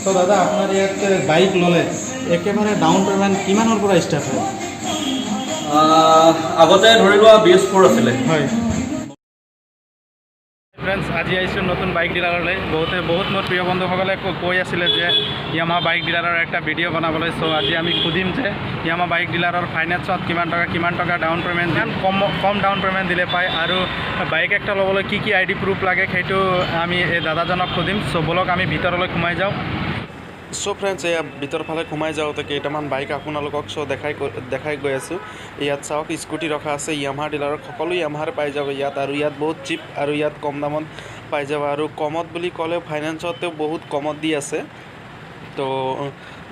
চ' দাদা, আপোনাৰ ইয়াত বাইক ল'লে একেবাৰে ডাউন পে'মেণ্ট কিমানৰ পৰা ষ্টাৰ্ট হয়? আগতে ধৰি লোৱা BS 4 আছিলে। হয় ফ্ৰেণ্ডছ, আজি আহিছোঁ নতুন বাইক ডিলাৰলৈ। বহুতে বহুত মোৰ প্ৰিয় বন্ধুসকলে কৈ আছিলে যে য়ামাহা বাইক ডিলাৰৰ এটা ভিডিঅ' বনাবলৈ। চ' আজি আমি সুধিম যে য়ামাহা বাইক ডিলাৰৰ ফাইনেন্সত কিমান টকা, কিমান টকা ডাউন পে'মেণ্ট, কিমান কম কম ডাউন পে'মেণ্ট দিলে পায় আৰু বাইক একটা ল'বলৈ কি কি আইডি প্ৰুফ লাগে, সেইটো আমি এই দাদাজনক সুধিম। চ' ব'লক, আমি ভিতৰলৈ সোমাই যাওঁ। চ' ফ্ৰেণ্ডছ, এয়া ভিতৰ ফালে সোমাই যাওঁতে কেইটামান বাইক আপোনালোকক চ' দেখাই গৈ আছোঁ। ইয়াত চাওক, স্কুটি ৰখা আছে। য়ামাহা ডিলাৰত সকলো য়ামাহাৰ পাই যাব ইয়াত আৰু ইয়াত বহুত চিপ আৰু ইয়াত কম দামত পাই যাব। আৰু কমত বুলি ক'লে ফাইনেন্সতেও বহুত কমত দি আছে। তো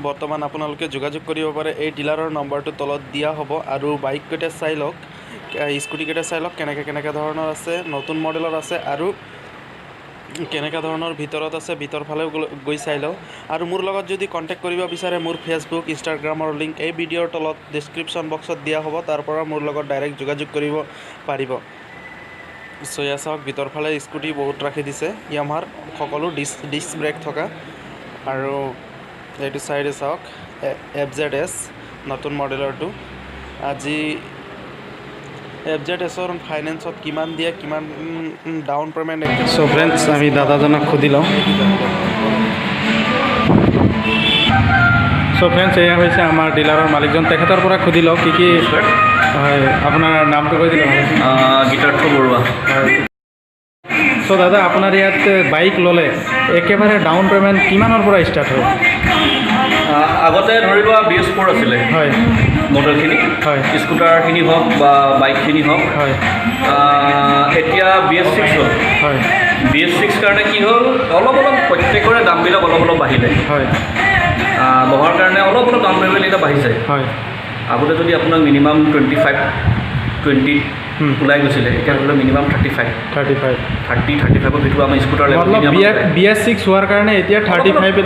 বৰ্তমান আপোনালোকে যোগাযোগ কৰিব পাৰে, এই ডিলাৰৰ নম্বৰটো তলত দিয়া হ'ব। আৰু বাইককেইটা চাই লওক, স্কুটিকেইটা চাই লওক, কেনেকৈ কেনেকৈ ধৰণৰ আছে, নতুন মডেলৰ আছে আৰু কেনেকুৱা ধৰণৰ ভিতৰত আছে, ভিতৰ ফালেও গৈ চাই লওঁ। আৰু মোৰ লগত যদি কণ্টেক্ট কৰিব বিচাৰে, মোৰ ফেচবুক, ইনষ্টাগ্ৰামৰ লিংক এই ভিডিঅ'ৰ তলত ডিছক্ৰিপশ্যন বক্সত দিয়া হ'ব। তাৰ পৰা মোৰ লগত ডাইৰেক্ট যোগাযোগ কৰিব পাৰিব। চ' এয়া চাওক, ভিতৰ ফালে স্কুটি বহুত ৰাখি দিছে য়ামাহাৰ, সকলো ডিছ ডিছ ব্ৰেক থকা। আৰু এইটো চাইডে চাওক, এফ জেড এছ নতুন মডেলৰটো। আজি এফ জেড এছৰ ফাইনেন্সত কিমান দিয়ে, কিমান ডাউন পে'মেণ্ট। চ' ফ্ৰেণ্ডছ, আমি দাদাজনক সুধি লওঁ। চ' ফ্ৰেণ্ডছ, এয়া হৈছে আমাৰ ডিলাৰৰ মালিকজন। তেখেতৰ পৰা সুধি লওঁ কি কি হয়। আপোনাৰ নামটো কৈ দিলে ভাল আছিল। গীতাৰ্থ বৰুৱা। হয়। চ' দাদা, আপোনাৰ ইয়াত বাইক ল'লে একেবাৰে ডাউন পে'মেণ্ট কিমানৰ পৰা ষ্টাৰ্ট হয়? আগতে ধৰি লোৱা BS 4 আছিলে মডেলখিনি, স্কুটাৰখিনি হওক বা বাইকখিনি হওক। এতিয়া BS 6 হ'ল। BS 6 কাৰণে কি হ'ল, অলপ অলপ প্ৰত্যেকৰে দামবিলাক অলপ অলপ বাঢ়িলে। বঢ়াৰ কাৰণে অলপ অলপ ডাউন পে'মেণ্ট এতিয়া বাঢ়িছে। আগতে যদি আপোনাক মিনিমাম 25, 20 ওলাই গৈছিলে, এতিয়া ধৰি লওক মিনিমাম 35। 35। 30, 35ৰ ভিতৰত আমাৰ স্কুটাৰ। মতলব BS 6 হোৱাৰ কাৰণে এতিয়া 35,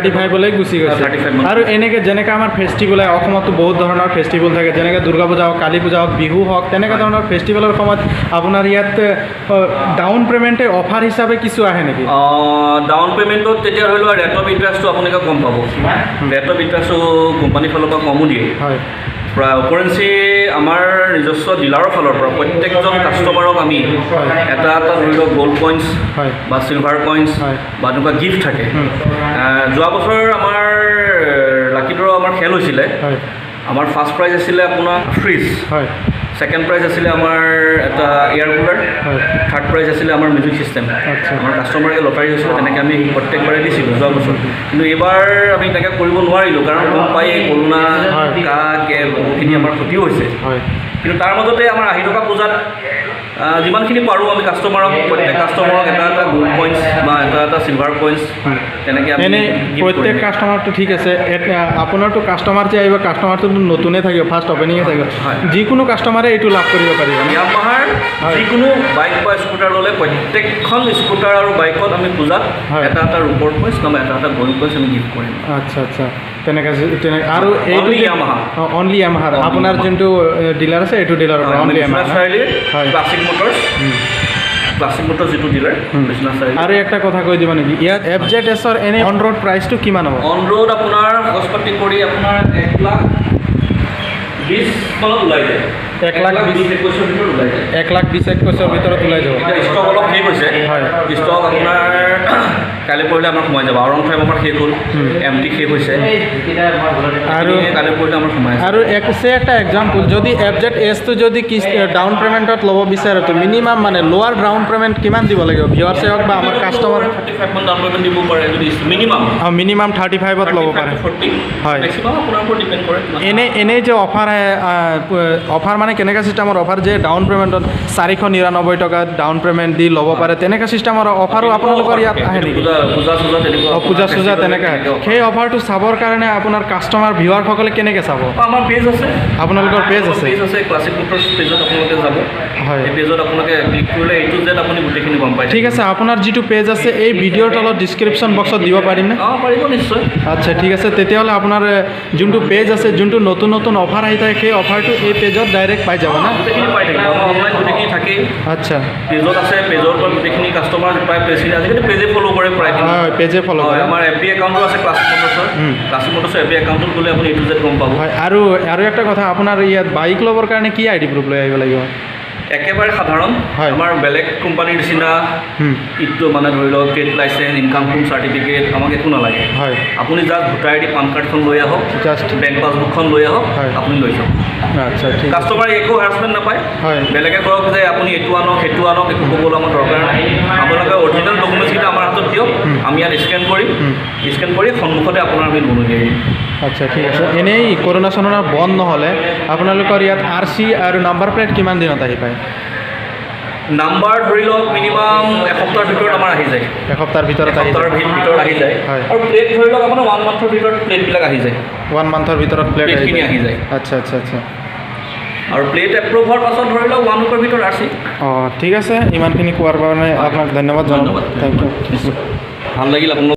35লৈ গুচি গৈছে। 35 মান। আৰু এনেকৈ যেনেকৈ আমাৰ ফেষ্টিভেল আহে, অসমতো বহুত ধৰণৰ ফেষ্টিভেল থাকে, যেনেকৈ দুৰ্গা পূজা হওক, কালী পূজা হওক, বিহু হওক, তেনেকুৱা ধৰণৰ ফেষ্টিভেলৰ সময়ত আপোনাৰ ইয়াত ডাউন পে'মেণ্টে অফাৰ হিচাপে কিছু আহে নেকি? ডাউন পে'মেণ্টত তেতিয়া ধৰি লোৱা ৰেট অফ ইণ্টাৰেষ্টটো আপোনালোকে কম পাব। ৰেট অফ ইণ্টাৰেষ্টটো কোম্পানীৰ ফালৰ পৰা কমো দিয়ে। প্ৰায় উপৰঞ্চি আমাৰ নিজস্ব ডিলাৰৰ ফালৰ পৰা প্ৰত্যেকজন কাষ্টমাৰক আমি এটা এটা ধৰি লওক গ'ল্ড কইনছ বা চিলভাৰ কইনছ বা তেনেকুৱা গিফ্ট থাকে। যোৱা বছৰ আমাৰ লাকি ড্ৰ আমাৰ খেল হৈছিলে। আমাৰ ফাৰ্ষ্ট প্ৰাইজ আছিলে আপোনাৰ ফ্ৰিজ, ছেকেণ্ড প্ৰাইজ আছিলে আমাৰ এটা এয়াৰ কুলাৰ, থাৰ্ড প্ৰাইজ আছিলে আমাৰ মিউজিক ছিষ্টেম। আমাৰ কাষ্টমাৰকে লটাৰী হৈছিলে, তেনেকৈ আমি প্ৰত্যেকবাৰে দিছিলোঁ যোৱা বছৰ। কিন্তু এইবাৰ আমি তেনেকৈ কৰিব নোৱাৰিলোঁ, কাৰণ গম পাই এই কৰোণা কা কে বহুখিনি আমাৰ ক্ষতিও হৈছে। কিন্তু তাৰ মাজতে আমাৰ আহি থকা পূজাত যিমানখিনি পাৰোঁ আমি কাষ্টমাৰক, প্ৰত্যেক কাষ্টমাৰক এটা এটা গ'ল্ড কইনছ বা এটা এটা চিলভাৰ কইনছ তেনেকৈ আমি এনেই gift প্ৰত্যেক কৰিম। কাষ্টমাৰটো ঠিক আছে, আপোনাৰতো কাষ্টমাৰ যে আহিব, কাষ্টমাৰটোতো নতুনে থাকিব, ফাৰ্ষ্ট অপেনিঙে থাকিব। যিকোনো কাষ্টমাৰে এইটো লাভ কৰিব পাৰিব ন? য়ামাহাৰ যিকোনো বাইক বা স্কুটাৰ ল'লে প্ৰত্যেকখন স্কুটাৰ আৰু বাইকত আমি পূজাত এটা এটা ৰূপৰ কইনছ নহ'বা এটা এটা গ'ল্ড কইনছ আমি গিফ্ট কৰিম। আচ্ছা, তেনেকৈ আৰু এইটো Only Yamaha। Only য়ামাহাৰ? Only আপোনাৰ Yamaha। যোনটো ডিলাৰ আছে, এইটো ডিলাৰৰ পৰা অনলি বিশ্বনাথ য়ামাহা? চাৰিআলিৰ ক্লাছিক মটৰ্ছ, ক্লাছিক মটৰ্ছ যিটো ডিলাৰ বিশ্বনাথ চাৰিআলি। আৰু একটা কথা কৈ দিব নেকি, ইয়াত এফ জেড এছৰ এনেই অন ৰোড প্ৰাইচটো কিমান হ'ব? অন ৰোড আপোনাৰ কাগজ পাতি কৰি আপোনাৰ 1 লাখ 20 মানত ওলাই যায়। 1 লাখ 20। 20-21ৰ ভিতৰত ওলাই যায়। 1 লাখ 20-21ৰ ভিতৰত ওলাই যাব। এতিয়া ষ্টক অলপ শেষ হৈছে। ষ্টক আপোনাৰ কাইলৈ পৰহিলে আমাৰ সোমাই যাব। আৰ 15 আমাৰ শেষ হ'ল, এম টি শেষ হৈছে। আৰু কাইলৈ পৰহিলে আমাৰ সোমাই আছে। আৰু এক চে একটা এক্সাম্পল, যদি এফ জেড এছটো যদি কিস্তি ডাউন পে'মেণ্টত ল'ব বিচাৰে, তো মিনিমাম মানে লোৱাৰ ডাউন পে'মেণ্ট কিমান দিব লাগিব, ভিউৱাৰ্ছে হওক বা আমাৰ কাষ্টমাৰ? 35 মান ডাউন পে'মেণ্ট দিব পাৰে যদি মিনিমাম। অঁ, মিনিমাম 35ত ল'ব পাৰে। 40। মেক্সিমাম আপোনাৰ ওপৰত ডিপেণ্ড কৰে কিমান। এনেই যে অফাৰ আহে, অফাৰ মানে কেনেকুৱা চিষ্টেমৰ অফাৰ, যে ডাউন পে'মেণ্টত 499 টকা ডাউন পে'মেণ্ট দি ল'ব পাৰে, তেনেকুৱা চিষ্টেমৰ অফাৰো আপোনালোকৰ ইয়াত আহে নেকি? পূজা চূজা তেনেকুৱা। অঁ, পূজা চূজা তেনেকৈ আহে। সেই অফাৰটো চাবৰ কাৰণে আপোনাৰ কাষ্টমাৰ ভিউৱাৰসকলে কেনেকৈ চাব? আমাৰ পেজ আছে। আপোনালোকৰ পেজ আছে? পেজ আছে, ক্লাছিক মটৰ্ছ পেজত আপোনালোকে যাব। এই পেজত আপোনালোকে ক্লিক কৰিলে এ টু জেড আপুনি গোটেইখিনি গম পাই। ঠিক আছে, আপোনাৰ যিটো পেজ আছে, এই ভিডিঅ'ৰ তলত ডিছক্ৰিপশ্যন বক্সত দিব পাৰিমনে? অঁ, পাৰিব নিশ্চয়। আচ্ছা, ঠিক আছে। তেতিয়াহ'লে আপোনাৰ যোনটো পেজ আছে, যোনটো নতুন নতুন অফাৰ আহি থাকে। আপোনালোকে সেই অফাৰটো এই পেজত ডাইৰেক্ট পাই যাব না? গোটেইখিনি পাই থাকিব। আমাৰ অনলাইন গোটেইখিনি থাকেই। পেজত আছে, পেজৰ পৰা গোটেইখিনি কাষ্টমাৰ প্ৰায় পেজখিনি, আজিকালি পেজে ফ'ল' কৰে প্ৰায়খিনি। হয় হয় পেজে ফ'ল' হয়। কৰে। আমাৰ এফ বি একাউণ্টো আছে ক্লাছিক মটৰ্ছৰ। ক্লাছিক মটৰ্ছৰ এফ বি একাউণ্টত গ'লে আপুনি এ টু জেড গম পাব। হয়, আৰু আৰু একটা কথা, আপোনাৰ ইয়াত বাইক ল'বৰ কাৰণে কি আই ডি প্ৰুফ লৈ আহিব লাগিব? একেবাৰে সাধাৰণ। আমাৰ বেলেগ কোম্পানীৰ নিচিনা ইটো মানে ধৰি লওক trade licence, income proof certificate আমাক একো নালাগে। আপুনি জাষ্ট ভোটাৰ আই ডি, পান কাৰ্ডখন লৈ আহক, বেংক পাছবুকখন লৈ আহক, আপুনি লৈ যাওক। আচ্ছা, ঠিক। কাষ্টমাৰে একো হাৰাচমেণ্ট নাপায়। বেলেগে কওক যে আপুনি এইটো আনক, সেইটো আনক, একো ক'বলৈ আমাৰ দৰকাৰ নাই। আপোনালোকে অৰিজিনেল ডকুমেণ্টছকেইটা আমাৰ হাতত দিয়ক, আমি ইয়াত স্কেন কৰিম। স্কেন কৰি সন্মুখতে আপোনাৰ আমি লোন উলিয়াই দিম। আচ্ছা, ঠিক আছে। এনেই কৰোণা চৰোণা বন্ধ নহ'লে আপোনালোকৰ ইয়াত আৰ চি আৰু নাম্বাৰ প্লেট কিমান দিনত আহি পায়? নাম্বাৰ ধৰি লওক মিনিমাম এসপ্তাহৰ ভিতৰত আমাৰ আহি যায়। এসপ্তাহৰ ভিতৰত আহি এসপ্তাহৰ যায়। ভিতৰত আহি যায়। আৰু প্লেট ধৰি লওক আপোনাৰ ওৱান মান্থৰ ভিতৰত প্লেটবিলাক আহি যায়। ওৱান মান্থৰ ভিতৰত প্লেট আহি প্লেটখিনি যায়। আহি যায়। আচ্ছা আচ্ছা আচ্ছা আৰু প্লেট এপ্ৰুভ হোৱাৰ পাছত ধৰি লওক ওৱান উইকৰ ভিতৰত আৰ চি। অঁ, ঠিক আছে। ইমানখিনি কোৱাৰ কাৰণে আপোনাক ধন্যবাদ জনালোঁ। ধন্যবাদ। Thank U. নিশ্চয়, ভাল লাগিল আপোনালোক।